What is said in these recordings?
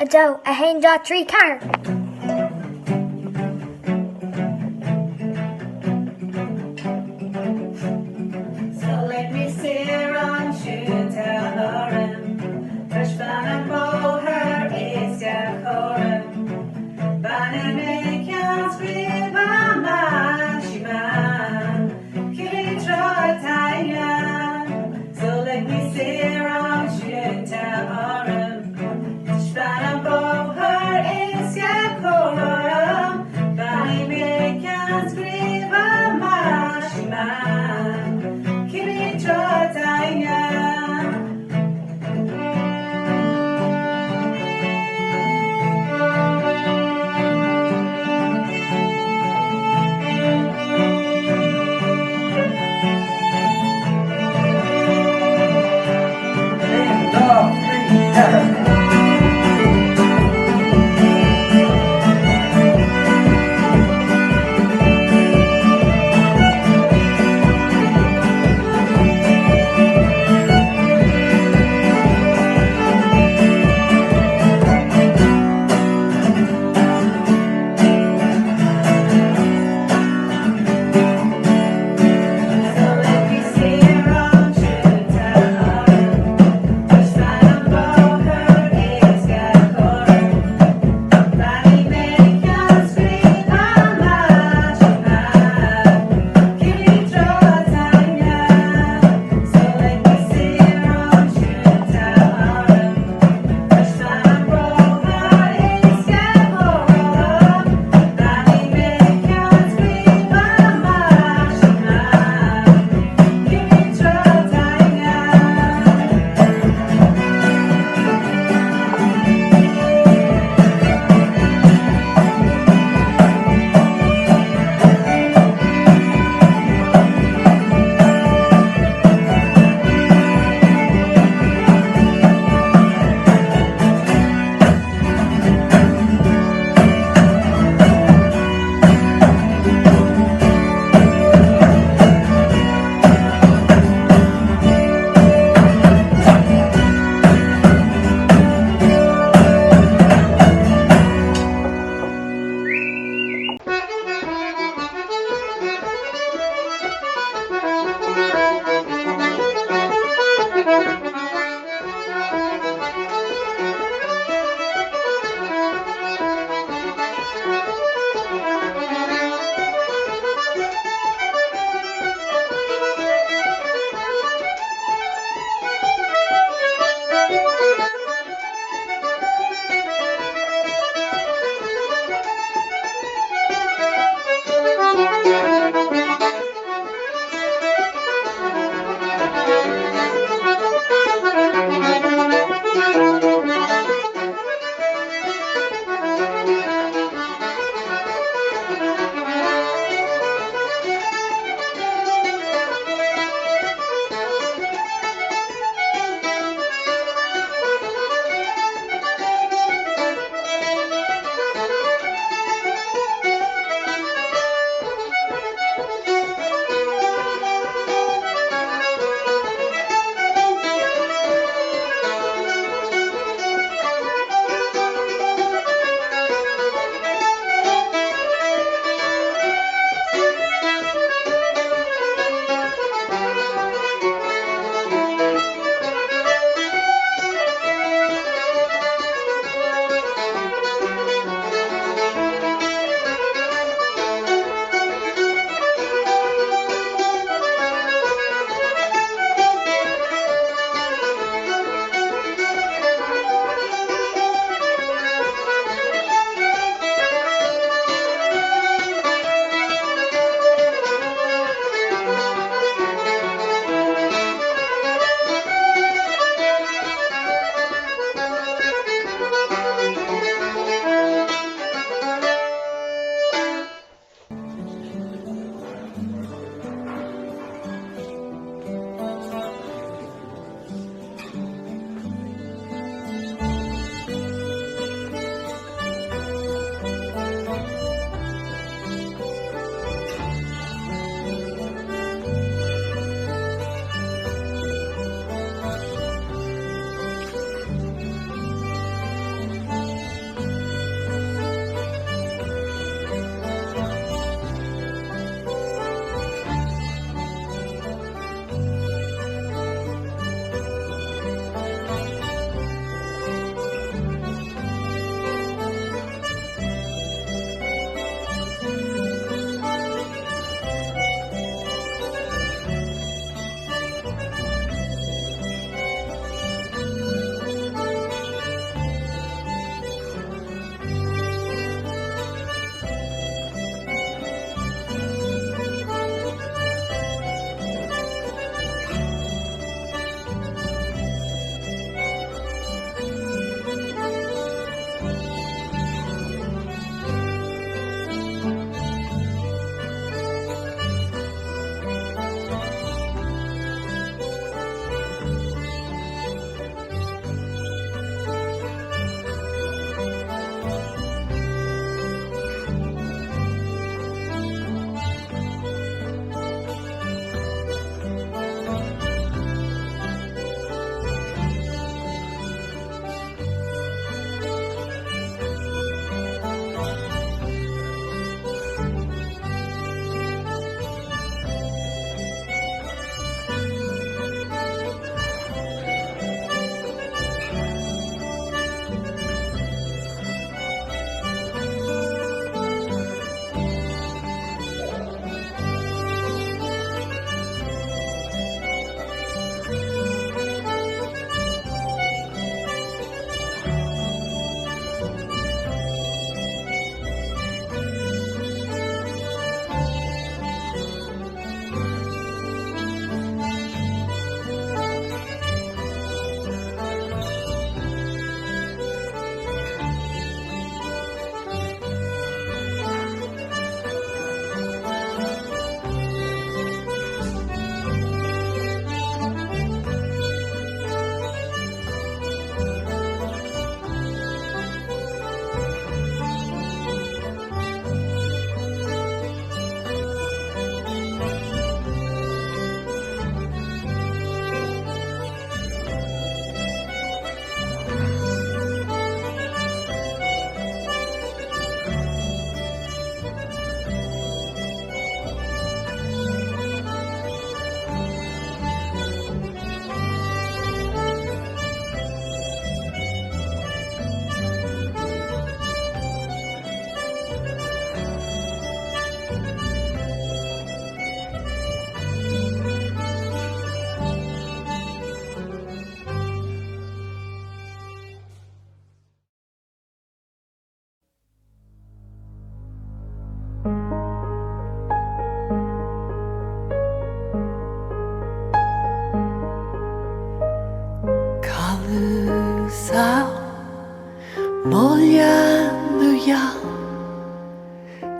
2, 1, 2, 3, 4. So lig mé saor ansiúd tá orm, Taispeáin an bóthar is dea-chúram. Bainfidh mé ceann scríbe amach, sí man, cibé tráth atá i ndán. So lig mé saor ansiúd tá orm, Taispeáin an bóthar is dea-chúram.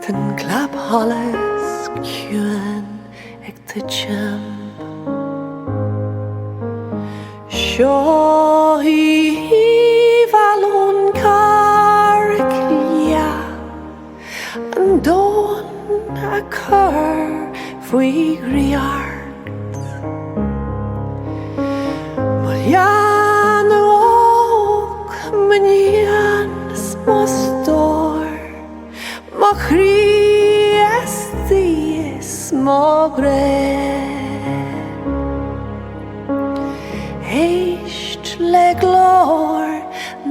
Den clapsholas ciúin ag titim. Seo í aoibh ón gCarraig Liath, an domhan a chur faoi dhraíocht. Mo leanbh óg, mo nian is mo stór, mo chroí istigh is mo ghrá. Éist le glór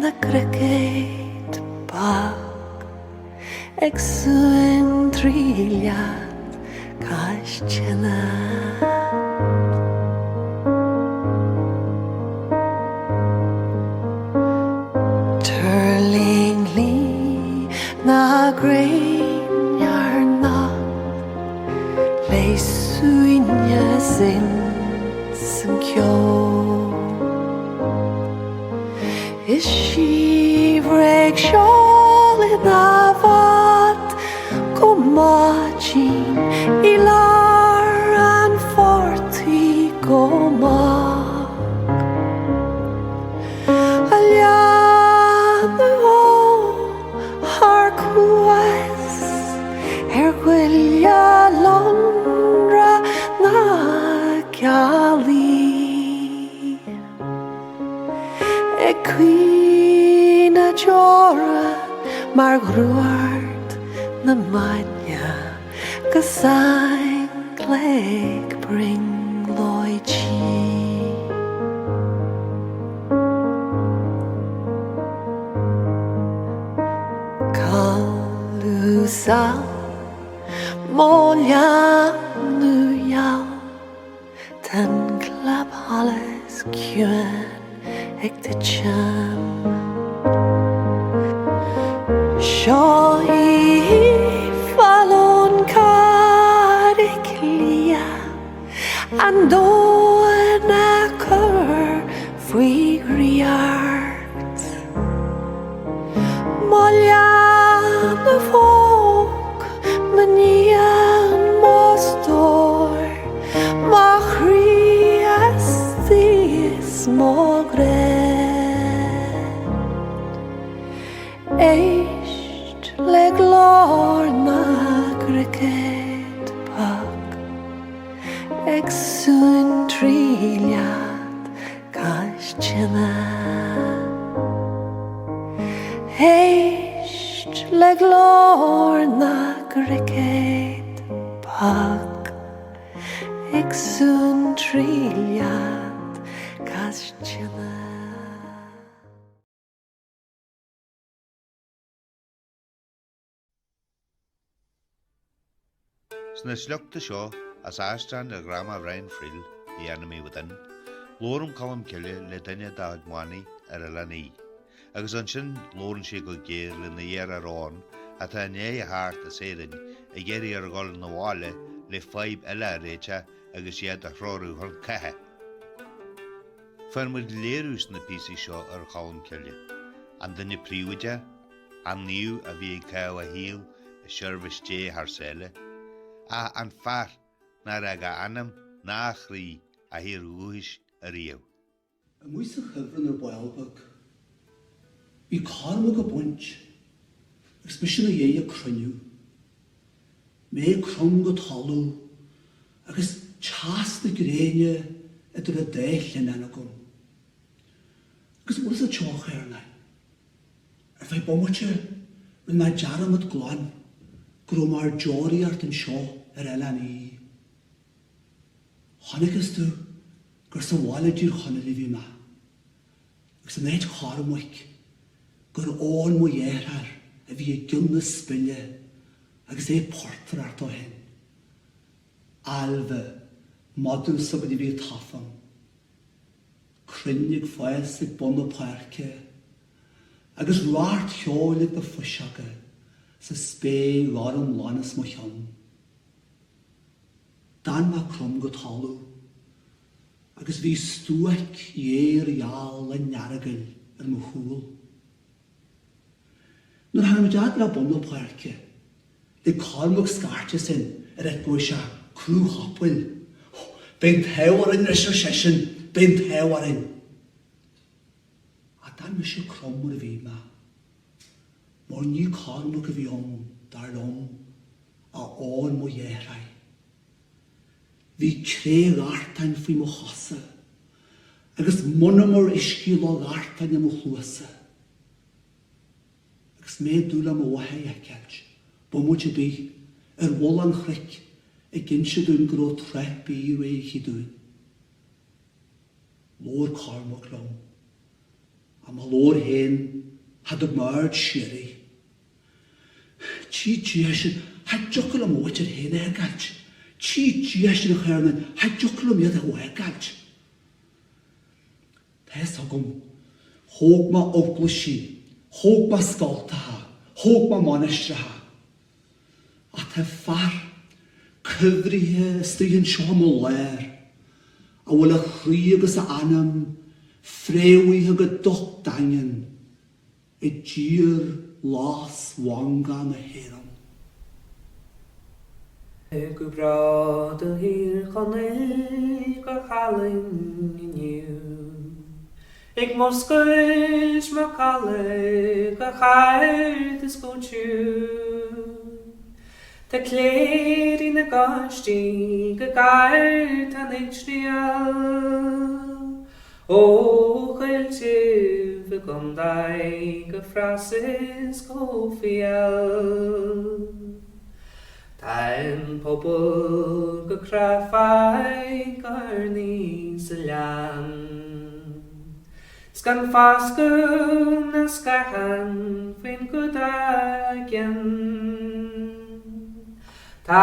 na gcruicéad beag. Ag suantraí leat cois tine. Tuirling luí na gréine ár nocht le suaimhneas ins an ceo. Is í bhréag seol ina bhfad go maidin i lár an phortaigh go moch. A leanbh óg thar cuas ar ghile lonra na gealaí. Ag caoineadh deora mar dhruard na maidne go sainghléig brionglóidí. Codladh sall mo leanbh geal. Den clapsholas ciúin ag titim. Seo í fal ón Carraig Liath, an domhan a chur faoi dhraíocht. Mo leanbh óg, mo nian, mo stór, mo chroí istigh is mo ghrá. Éist le glór na gcruicéad beag ag suantraí leat cois tine. Éist le glór na gcruicéad beag ag suantraí leat cois tine. Sna sliochta seo as aistriúchán ar dhráma Bhrian Friel, The Enemy Within, labhrann Colm Cille le duine dá chuid manaigh ar Oileán Í, agus ansin labhrann sé go géar lena dheartháir Eoghan atá i ndiaidh a theacht as Éirinn ag iarraidh air dhul 'na bhaile le fadhb eile a réiteach agus iad a threorú chun catha. Faigheann muid léiriú sna píosaí seo ar Cholm Cille, an duine príobháideach, an naomh a bhí ag caitheamh a shaoil i seirbhís Dé thar sáile, ach an fear nár fhág a anam ná a chroí a thír dhúchais ariamh. Amuigh sa chuibhreann ar ball beag, bhí Cormac á baint agus mise ina dhiaidh ag cruinniú. Mé crom go talamh agus teas na gréine idir an dá shlinneán agam. Agus bhfuil fhios agat seo, a Charoline? Ar feadh bomaite, rinne mé dearmad glan go raibh mé ar deoraíocht anseo ar Oileán Í. Chonacthas domh gur sa bhaile i dTír Chonaill a bhí mé, agus in áit Chormaic, gur Eoghan mo dheartháir a bhí i gcionn na spille agus é ag portaireacht ó shin. Ailbhe, madadh s'againn a bhí tafann. Crainn ag fás ag bun na páirce agus radharc cheoil ag na fuiseoga sa spéir ghorm ghlan os mo chionn. D'fhan mé crom go talamh agus bhí stuaic ghéar gheal an Earagail ar mo chúl. Nuair a tháinig muid fhad le bun na páirce. Lig Cormac scairt as sin ar fheic go bhfuil sé cruachapaill. Beidh an t-ádh orainn anois, ar seisean, beidh an t-ádh orainn. Ach d'fhan mise crom mar a bhí mé, mar ní Cormac a bhí ann, dar liom, ach Eoin mo dheartháir. Bhí cré Ghartáin faoi mo chosa agus monamar uiscí Loch Ghartáin i mo chluasa. Agus mé ag dúil le mo mháthair a fheiceáilt, bomaite ar bith, ar mhullach an chnoic ag inse dúinn go raibh tráth bídh réidh aici dúinn. Labhair Cormac liom. Ach má labhair féin, cha dtug mé aird siar air. Tchí Dia sinn, cha dtiocfadh liom mo mhuintir féin a fheiceáilt. Tchí Dia sinn, a Chaornáin, cha dtiocfadh liom iad a fheiceáilt. Tá fhios agam, thóg mé eaglaisí, thóg mé scoltacha, thóg mé mainistreacha. Ach tá fear cuibhrithe istigh anseo i mo lár a bhfuil a chroí agus a anam fréamhaithe go docht daingean i dtír ghlas mhangach na hÉireann. Go breá do Thír Chonaill go hálainn inniu Ag muscailt macalla go hard is go tiubh Tá cléirí na gcoistí go Gartán ag triall Ó choilltibh a gcontae go fras is go fial. Tá an pobal go cráifeach ag urnaí sa ghleann 's gan foscadh ná scáthán faoin gcumhdach a gcionn. Tá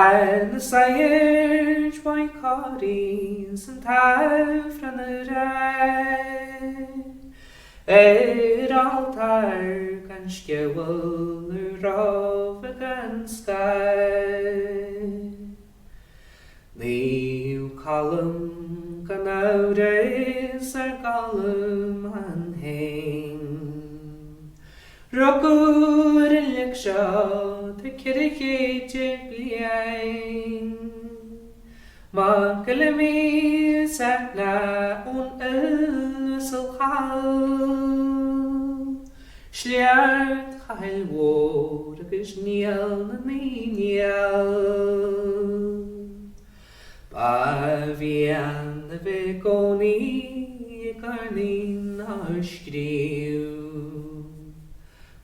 na sagairt mhaith cóirithe 's an tAifreann aréir. Ar altóir gan sceabhal ar rámha gan scair. Naomh Colm gan amhras ár gColmán féin. Rugadh ar an lic seo tá 1400 bliain. Mac Fheilimí is Eithne ón fhuil uasal thall, Sliocht Chathail Mhóir agus Niall na Naoi Néall. Ba mhian a bheith i gcónaí ag urnaí ná scríobh.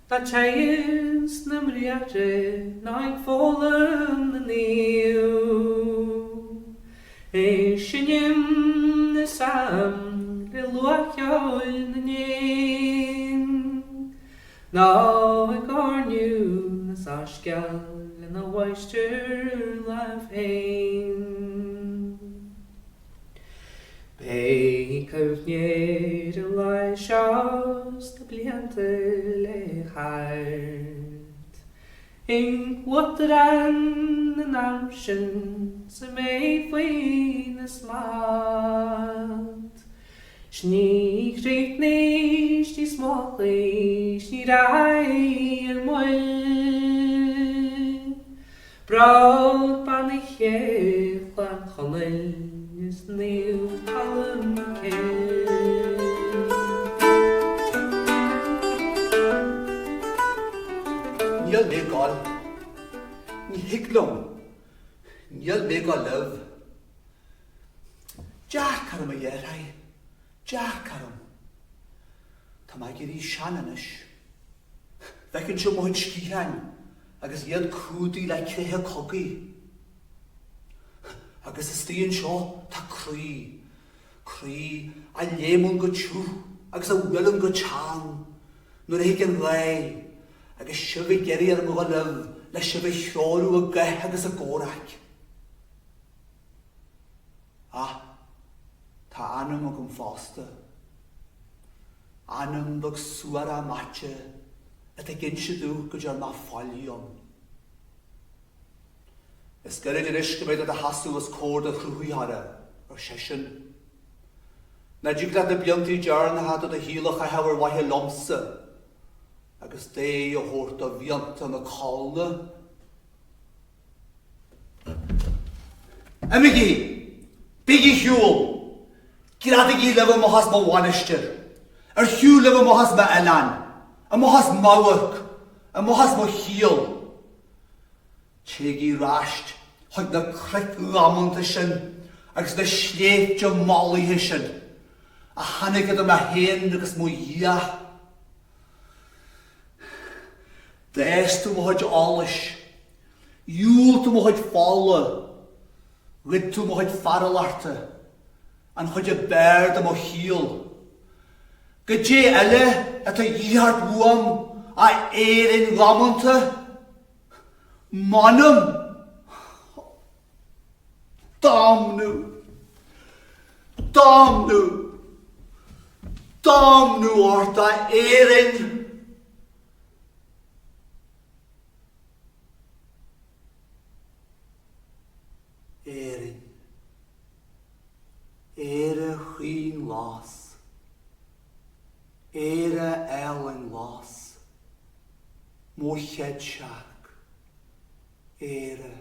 Ná teagasc na mbriathra ná ag foghlaim na naomh. Ag seinm na salm le luathcheol na n-éan, ná ag oirniú na soiscéal lena mháistir-láimh féin. Beidh cuimhne ar an lá seo sna blianta le theacht. Ag uachtarán an am sin 's a mbeidh faoina smacht. 'S ní chríochnaigh 's ní smuchlaigh 's ní rachaidh ar muil. Bród beannaithe Chlann Chonaill is Naomh Colm Cille. Níl mé ag gol. Ní thig liom. Níl mé ag gol libh. Dearc orm, a dheartháir. Dearc orm. Tá mé ag éirí sean anois. Bhfeicfinnse mo chuid sciatháin agus iad cumhdaithe le creiche cogaidh. Agus istigh anseo tá croí, croí a léimeann go tiubh agus a bhuaileann go teann nuair a thig an gháir agus sibh ag iarraidh orm a dhul libh le sibh a threorú i gcath agus i gcomhrac. Ach tá anam agam fosta. Anam beag suarach meáite atá ag inse domh go dtearn mé faillí ann. Is gairid anois go mbeidh tú i do sheasamh os comhair do Chruthaitheora, ar seisean. Nach dtig leat na bliantaí deireanacha de do shaol a chaitheamh ar mhaithe liomsa agus d'aghaidh a thabhairt do mhianta na colna? Imigí! Bígí ar shiúl! Greadaigí libh amach as mo mhainistir! Ar shiúl libh amach as m'oileán! Amach as m'amharc! Amach as mo shaol! Téigí ar ais chuig na cnoic dhamanta sin agus na sléibhte mallaithe sin a tháinig idir mé féin agus mo Dhia. D'fhás tú mo chuid allais, dhiúl tú mo chuid fola, ghoid tú mo chuid fearúlachta, an chuid ab fhearr de mo shaol. Goidé eile atá a dhíth ort uaim, a Éirinn dhamanta? M'anam! Damnú! Damnú! Damnú ort, a Éirinn! Éirinn. Éire chaoin ghlas. Éire álainn ghlas. Mo chéadsearc. Éire,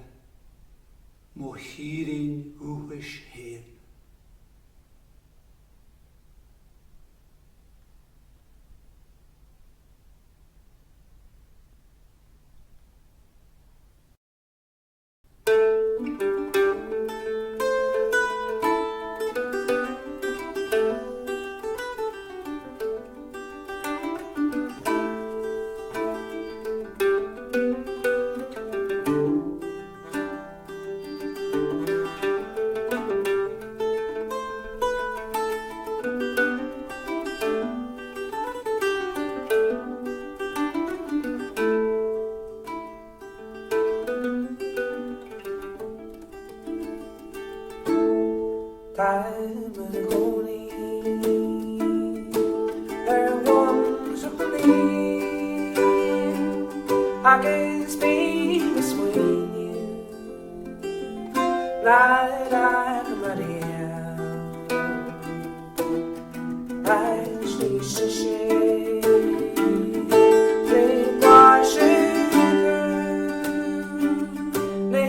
mo thírín dhúchais féin. Táim i mo chónaí ar bhun Sruth na Naomh agus bím ag smaoineamh nár fhág mé riamh ar an slí sin le blaiseadh na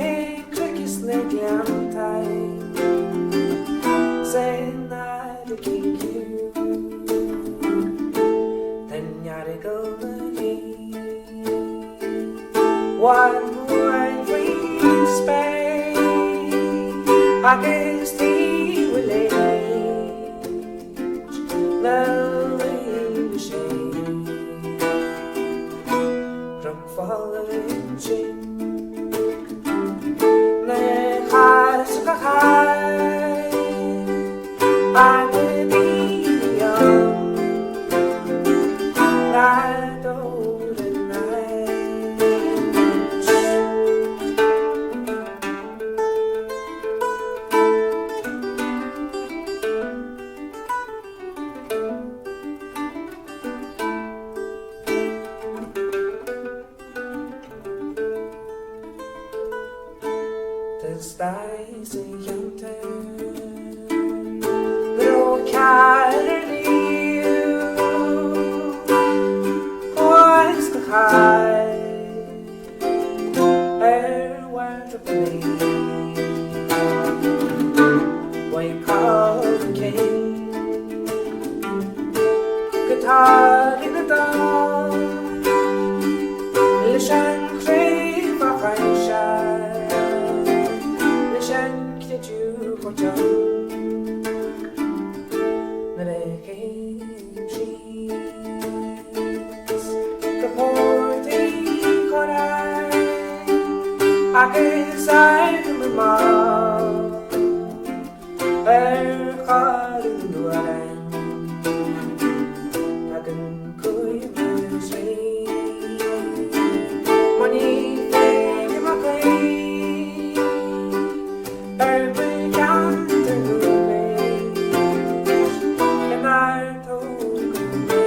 cnoic is na gleannta san fharraige chiúin den Earagail na bhfad uainn faoin spéir agus taobh léi na laoise sé Cnoc Fola ansin na cairteacha ar na daoine ann nár dóigh an áit. Tá stair sa cheantar le ceathair díobh agus do chaill ar bharr Mhaigh Cuilinn go tagann na dán leis an chraobh a chaith leis an creidiúint nuair a chéim síos go Port Uí Chorráin agus éirim amach ar Charn Luaráin tagann cuimhne trí mar ní féidir mo chroí ar mo cheantar dúchais inar tógadh mé.